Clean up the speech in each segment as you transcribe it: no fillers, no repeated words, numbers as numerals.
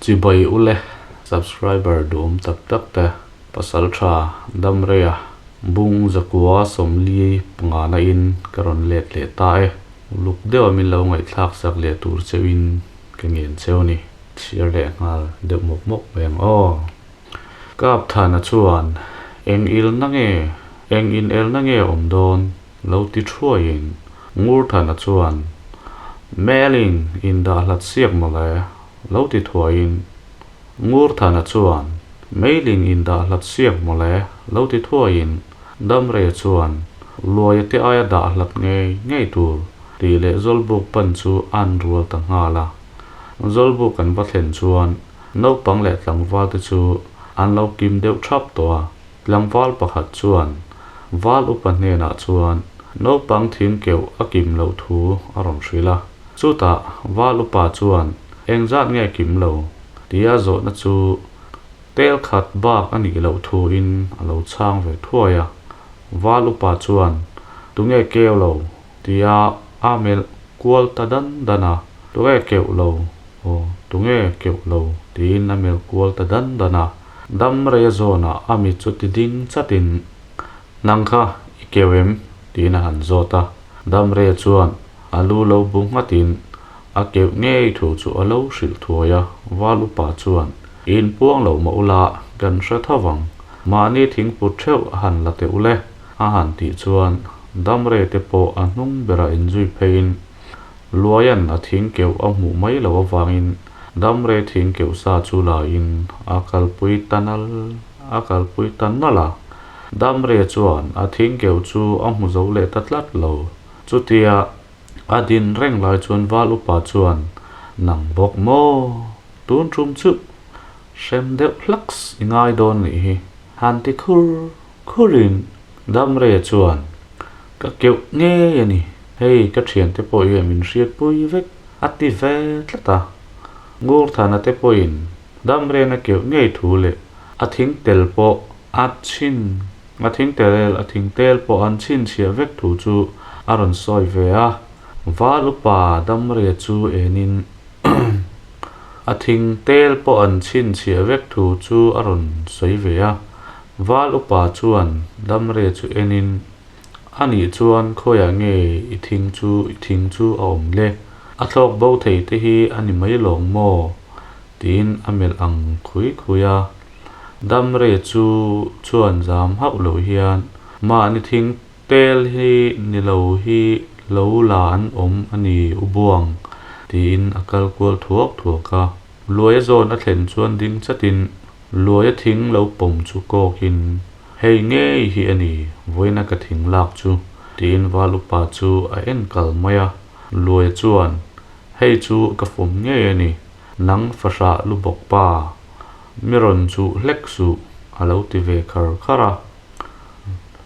Chibai ule subscriber duhawm tak tak te Pasaltha Damreia bung zakua 40 pangana in ka rawn let leh ta e. Uluk deuha min lo ngaihthlak sak leh tur cheuhin ka ngen cheu ni. Chhiar leh nghal deuh mawp mawp mai ang aw. Kapthana chuan eng ilna nge eng inelna nge awm dawn lo ti thuaiin Ngurthana chuan Melin indah hlat siak mawle lo ti thuaiin Ngurthana chuan Meiling indah hlat siak mawle lo ti thuaiin Damreia chuan Luaia te aia dah hlat ngei ngei tur tih leh Zawlbuk pan chu a'n rual ta nghal a. Zawlbuk an va thlen chuan naupang leh tlangval te chu an lo kim deuh thap tawh a. Tlangval pakhat chuan Val upa hnenah chuan naupang thing keuh a kim loh thu a rawn hrilh a. Chutah Val upa chuan engzat nge kim lo tia zawhna chu tel khat bak a nih loh thuin a lo chhang ve thuai a. Val upa chuan tunge keu lo tia a melh kual ta dan dan a, tunge keuh lo aw, tunge keuh lo tiin a melh kual ta dan dan a, dam rei a zawnah a mit chu ti ding chatin Nang kha i keuh em? tiin a han zawt a, dam rei chuan a lu lo bu nghatin a keuh ngei thu chu a lo hrilh thuai a, val upa chuan Inpuang lo mah ula kan hre tho vang, mahni thingput theuh a han la teh ule. A han tih chuan Damre te pawh a hnung berah inzui pheiin Luaian a thing keuh a hmuh mai loh avangin Damre thing keuh sa chu laiin a kalpui ta nal a kalpui ta nalh a. Damre chuan a thing keuh chu a hmu zo leh ta tlat lo. Chutia a din reng lai chuan Val upa chuan Nang bawk maw? Tun tum chu hrem deuh hlaks i ngai dawn nih hi. Han ti khur khurin Damre chuan, Ka keuh ngei a ni, hei ka thiante pawh hian min hriatpui vek a ti ve tlat a. Ngurthana te pawhin Damre'n a keuh ngei thu leh a thing tel pawh a chhin a thing tel a thing tel pawh an chhinchhiah vek thu chu a rawn sawi ve a. Val upa Damre chu enin A thing tel pawh an chhinchhiah vek thu chu a rawn sawi ve a. Val upa chuan Damre chu enin, A nih chuan khawiah nge i thing chu i thing chu a awm le? A thlawk bo thei te hi a ni mai lawng maw? tiin a melh ang khui khui a. Damre chu chuan zam hauh loh hian mahni thing Tel hi ni lo hi lo la an awm a ni u Buang, tiin a kal kual thuak thuak a. Luaia zawn a thlen chuan ding chatin Luaia thing lo pawm chu kawkin, Hei ngei hi a ni, vawiina ka thing lak chu, tiin Val upa chu a en kal mai a. Luaia chuan, Hei chu ka fawm ngei a ni, nang fahrah lu bawk pa, mi rawn chuh hlek suh, a lo ti ve khar khar a.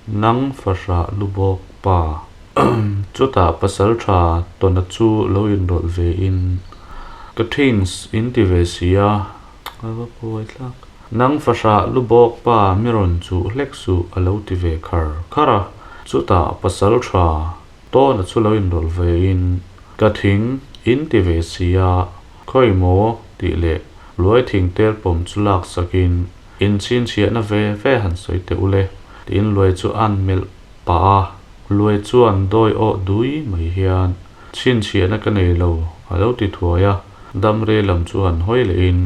Nang fahrah lu bawk pa. Chutah pasal tha tawna chu lo inrawlh ve in ka things in ti ve si a, a va buai thlak. Nang fahrah lu bawk pa mi rawn chuh hlek suh a lo ti ve khar khar a. Chutah pasal tha tawna chu lo inrawlh ve in ka thing in ti ve si a, khawi maw tih leh luai thing tel pawm chu lak sak in Inchhinchhiahna ve ve han sawi teh ule, tiin Luai chu a'n melh pah a. Luai chuan dawi awh dui mai hian, Chhinchhiahna ka nei lo, a lo ti thuai a. Damri lam chu han hawi lehin,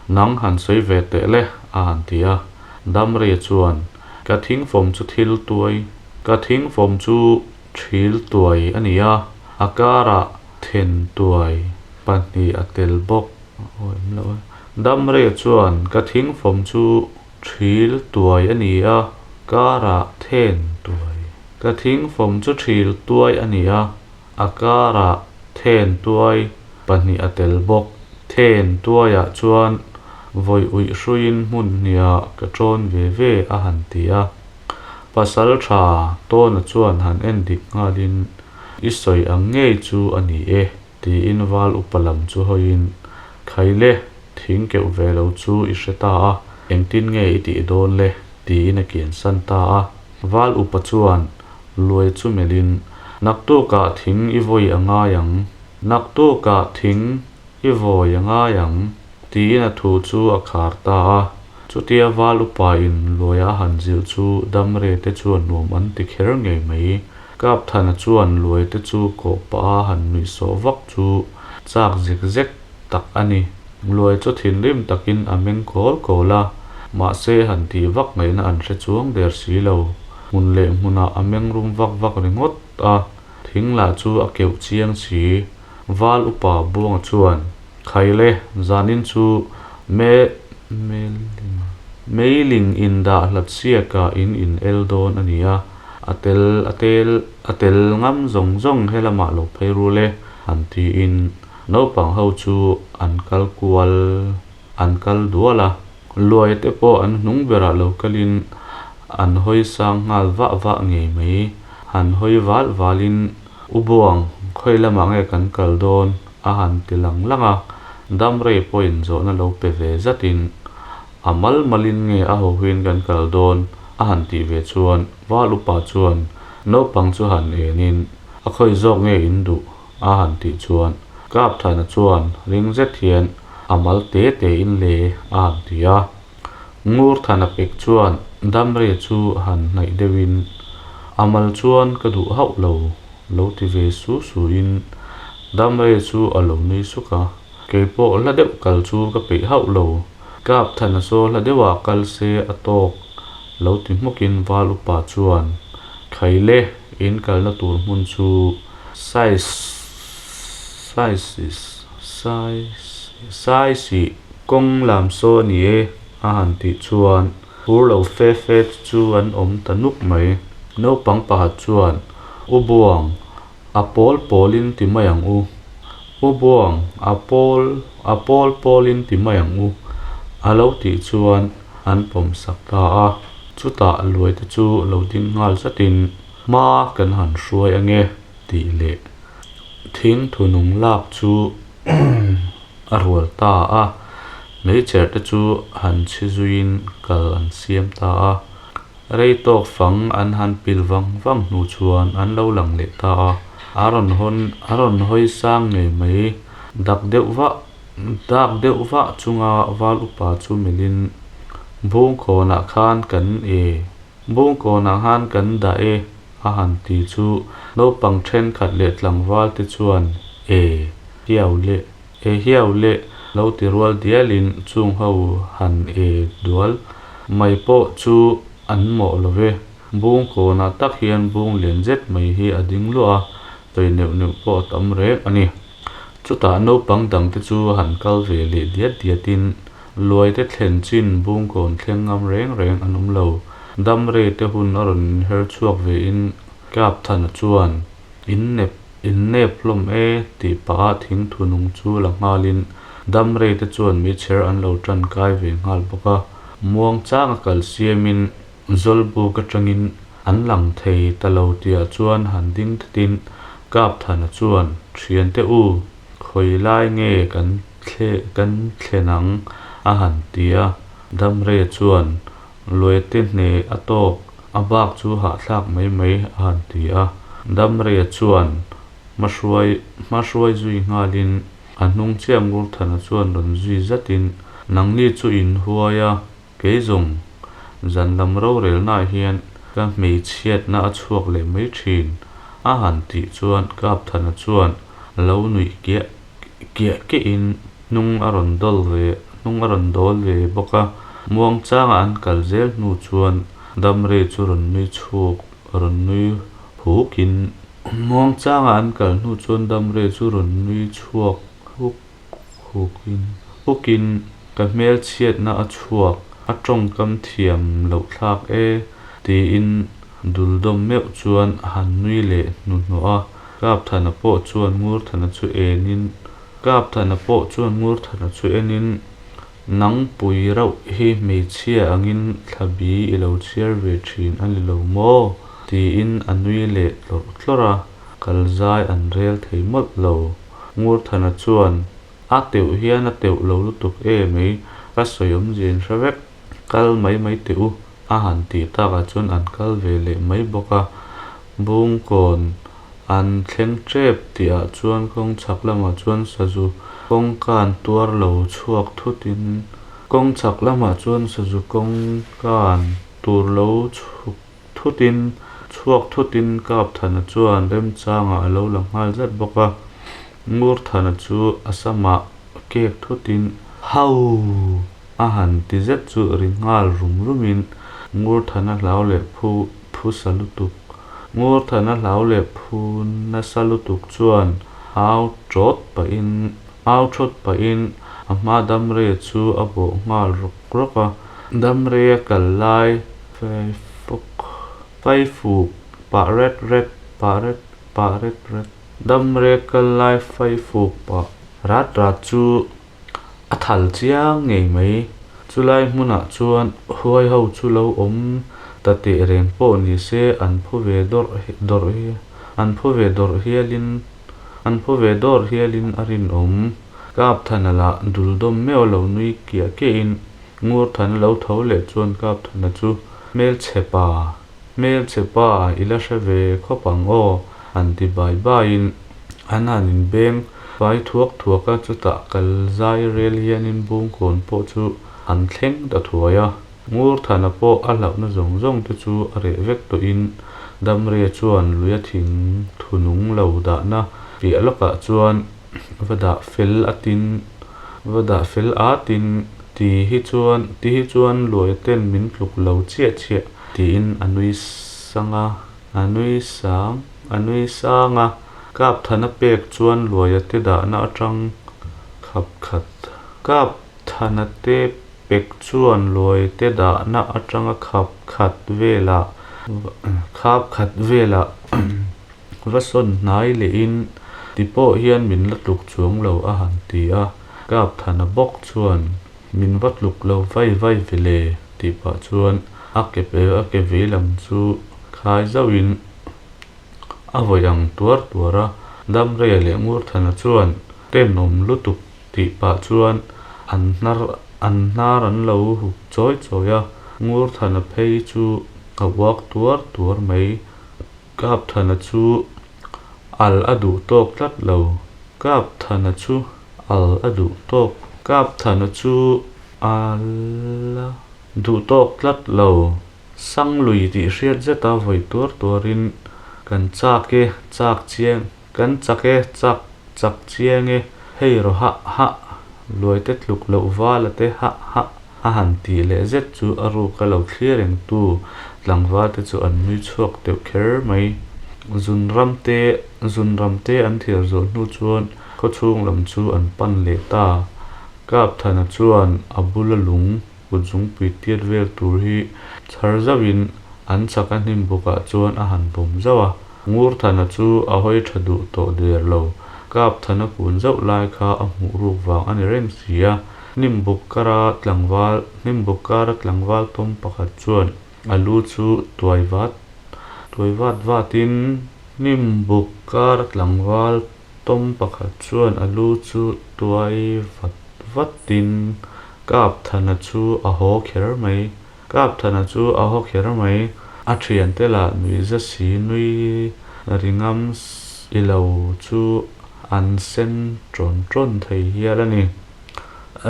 Nang han sawi ve teh le, a han ti a. Damri chuan, Ka thingfawm chu thil tuai, ka thingfawm chu thil tuai a ni a, a karah then tuai pahnih a tel bawk. Damre chuan ka thingfawm chu thil tuai a ni a, karah then tuai. Ka thingfawm chu thil tuai a ni a, a karah then tuai pahnih a tel bawk. Then tuaiah chuan vawi uih hruiin hmun hniah ka ṭawn ve ve a han ti a. Pasal ṭha Tawna chuan han en dik nghalin, I sawi ang ngei chu a ni e. Tiin val upa lam chu hawiin, Khaile, thing keuh ve lo chu i hre ta a, engtin nge i tih dawn le? tiin a kiansan ta a. Val upa chuan Luai chu melhin, Naktukah thing i vawi a ngai ang, naktukah thing i vawi a ngai ang. Tiin a thu chu a khar ta a. Chutia val upa in Luaia a han zilh chu Damre te chuan nuam an ti kher ngei mai. Kapthana chuan Luaia te chu kawh pah a han nuih sawh vak chu chak zek zek tak a ni. Luaia chu thinrim takin a meng kawl kawl a, mahse han tih vak ngaihna an hre chuang der si lo. Hmun leh hmunah a meng rum vak vak ringawt a, thing lah chu a keuh chiang si. Val upa Buanga chuan, Khaile, zanin chu me meiling indah hlat siakah in in el dawn a ni a, a tel a tel a tel ngam zawng zawng helamah lo phei rul e, han tiin naupang ho chu an kal kual an kal dual a. Luai te pawh an hnung berah lo kalin an hawi sang nghal vah vah ngei mai. Han hawi val valin, U Buang, khawi lamah nge kan kal dawn? a han ti lang lang a. Damrei pawhin zawhna lo pe ve zatin, A mal malin nge a hohuin kan kal dawn? a han tih ve chuan Val upa chuan naupang chu han enin, A khawi zawk nge in duh? a han tih chuan Kapthana chuan ring zet hian, A mal te te in le a han ti a. Ngurthana pek chuan Damrei chu han hnaih deuhin, A mal chuan ka duh hauh lo, lo ti ve su su in Damrei chu a lo nui suk a. Kei pawh hla deuh kal chu ka peih hauh lo. Kapthana saw hla deuhah kal se a tawk lo ti hmukin Val upa chuan, Khaile, in kalna tur hmun chu size size kawng lam saw a ni e a han tih chuan phur lo fe fe chu an awm ta nuk mai. Naupang pakhat chuan, U Buang, a pawl pawlin ti mai ang u. U Buang, a pawl a pawl pawlin ti mai ang u a lo tih chuan an pawm sak ta a. Chutah Luaite chu lo ding nghal zatin, Hma kan han hruai ange tih leh thing thunung lak chu a rual ta a. Meichher te chu han chhi zuiin kal an siam ta a. Rei tawk fang an han pil vang vang hnu chuan an lo lang leh ta a. A rawn hawn a rawn hawi sang ngei mai. Dak deuh vah dak deuh vah chunga val upa chu melhin Bungkawnah khan kan e Bungkawnah khan kan dah e a han ti chu naupang thenkhat leh tlangval te chuan e hiau leh e hiau leh lo ti rual dialin chung ho han e dual mai pawh chu an mawh lo ve. Bungkawnah tak hian bung lian zet mai hi a ding luah a, sawi neuh neuh pawh a tam reng a ni. Chutah naupang dangte chu han kal ve leh diat diatin Luaite thlen chin Bungkawn thleng ngam reng reng an awm lo. Damrei te hun a rawn inher chhuak ve in Kapthana chuan, In nep, in nep hlawm e tih pah a thing thunung chu la nghal in Damrei te chuan meichher an lo tan kai ve nghal bawk a. Muang chang a kal siam in Zawlbuk atangin an lang thei ta lo tihah chuan han ding that in Kapthana chuan, Thiante u, khawi lai nge kan kan thlen ang a han ti a, Damreia chuan Luaite hne a tawk a bak chu hahthlak mai mai a han ti a, Damreia chuan hmahruai hmahruai zui nghalin a hnung chiah Ngurthana chuan rawn zui zatin Nangni chu in huai a, kei zawng zan lam rorelnaah hian ka hmeichhiatna a chhuak leh mai thin a han tih chuan Kapthana chuan lo nuih kiah kiah kiahin hnung a rawn dawl ve hnung a rawn dawl ve bawk a, muangchanga an kal zel hnu chuan Damrei chu rawn nui chhuk rawn nui hukin muangchanga an kal hnu chuan Damrei chu rawn nui chhuak huk hukin hukin ka hmelchhiatna a chhuak a tawngkam thiam loh thlak e tiin duldawm meuh chuan a han nui leh hnuhnawh a. Kapthana pawh chuan Ngurthana chu enin Kapthana pawh chuan Ngurthana chu enin, Nangpui rauh hi hmeichhia angin thlabi i lo chhiar ve thin a ni lo maw? tiin a nui leh tlawrh tlawrh a, kal zai an rel thei mawlh lo. Ngurthana chuan, A teuh hian a teuh lo lutuk e mai, ka sawi awmzia in hre vek, kal mai mai teh u a han tih takah chuan an kal ve leh mai bawk a. Bungkawn an thleng tep tihah chuan kawng chhak lamah chuan sazu. Kawngkan tuar lo chhuak thutin kawng chhak lamah chuan sazu kawngkan tur lo chhuk thutin chhuak thutin Kapthana chuan remchangah a lo la nghal zat bawk a. Ngurthana chu a samah kek thutin Hau! a han ti zet chu ri nghal rum rumin Ngurthana hlau leh phu phusa lutuk Ngurthana hlau leh phu nasa lutuk chuan au ṭawt pahin au ṭhawt pahin a hma Damreia chu a bawh nghal rawk rawk a. Damreia kal lai faifuk faifuk pah ret ret pah ret pah ret ret Damreia kal lai faifuk pah rat rat chu a thal chiang ngei mai. Chulai hmunah chuan huai ho chu lo awm ta teh reng pawh ni se an phu ve dawrh dawrh an phu ve dawrh hialin an phu ve dawrh hialin a rinawm. Kapthana lah duldawm meuh a lo nui kiah kiahin Ngurthana lo tho leh chuan Kapthana chu hmelchhe pa hmelchhe pa i la hre ve khawp ang aw han ti bai baiin an han inbeng fai thuak thuak a, chutah kal zai rel hianin Bungkawn pawh chu an thleng ta thuai a. Ngurthana pawh a hlauhna zawng zawng te chu a reh vek tawhin Damre chuan luia thing thunung lo dahna piah lawkah chuan va dah fel atin va dah fel atin ti hi chuan ti hi chuan Luaia ten min tluk lo chiah chiah tiin a nui sang a a nui sang a nui sang a Kapthana pek chuan Luaia te dahna atang khap khat Kapthana te pek chuan Luaia te dahna atanga khap khat velah khap khat velah Va sawn hnai lehin ti pawh hian min la tluk chuang lo a han ti a, Kapthana bawk chuan min va tluk lo vai vai ve le tih pah chuan a ke a ke vei lam chu khai zauhin a vawi ang tuar tuar a, Damreia leh Ngurthana chuan tenawm lutuk tih pah chuan an hnar an hnar an lo hup chawi chawi a, Ngurthana phei chu a uak tuar tuar mai. Kapthana chu al a duh tawk tlat lo. Kapthana chu al a duh tawk. Kapthana chu al a duh tawk tlat lo. Sanglui tih hriat zeta vawi tuar tuarin kan chak e, chak chiang, kan chak e, chak chak chiang e, hei rawh hah hah, luaite tluk loh vala te hah hah. A han tih leh zet chu a ruka lo thlir reng tu tlangval te chu an nui chhuak deuh kher mai. Zunram te zunram te an thiar zawh hnu chuan khawchhung lam chu an pan leh ta. Kapthana chuan a bula lung kut zungpui tiat vel tur hi chhar zauhin an chhak a hnim bukah chuan a han vawm zauh a. Ngurthana chu a hawi tha duh tawh der lo. Kapthana kun zauh lai kha a hmuh ruk vang a ni reng si a. Hnimbuk kara tlangval Hnimbuk kara tlangval tawm pakhat chuan a lu chu tuai vat tuai vat vatin Hnimbuk kara tlangval tawm pakhat chuan a lu chu tuai vat vatin Kapthana chu a haw kher mai Kapthana chu a haw kher mai a thiante lah nuihza si nui ri ngam i lo chu an sen tawn tawn thei hial a ni.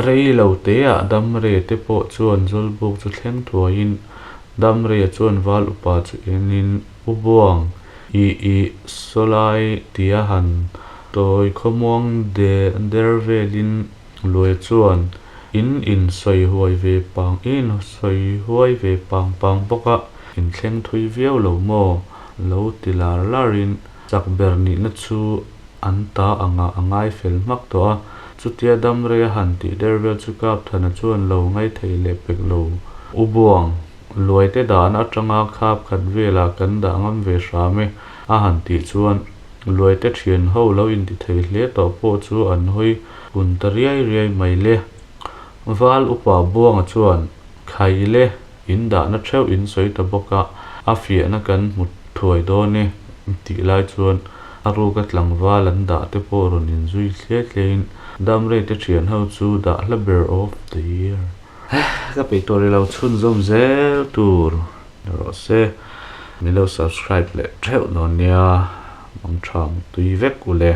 Rei lo teah Damre te pawh chuan Zawlbuk chu thleng thuaiin Damre chuan Val upa chu enin U Buang, ih ih sawlai tia han tawi khawmuang der velin Luai chuan in insawi huai ve pang in sawi huai ve pang pang bawk a, in thleng thui viau lo maw? Lo ti lar larin chak ber nihna chu An ta angah a ngai fel hmak tawh a, chutia dam rei a han tih der vel chu Kapthana chuan lo ngai thei leh pek lo. U Buang, Luaite dahna atanga khap khat velah kan dah ngam ve hram e a han tih chuan Luaite thian ho lo inti thei hle tawh pawh chu an hawi kun ta riai riai mai le. Val upa Buanga chuan, Khai le, in dahna theuh in sawi ta bawk a, a fiahna kan hmu thuai dawn e tih lai chuan a ruka tlangval an dah te pawh rawn inzui thliai thliaiin Damrei te thian ho chu dah hla ber of the year. Ka peih tawh rih lo chhunzawm zel tur ni rawh se min lo subscribe leh theuh dawn nia mangtha mutui vek u le.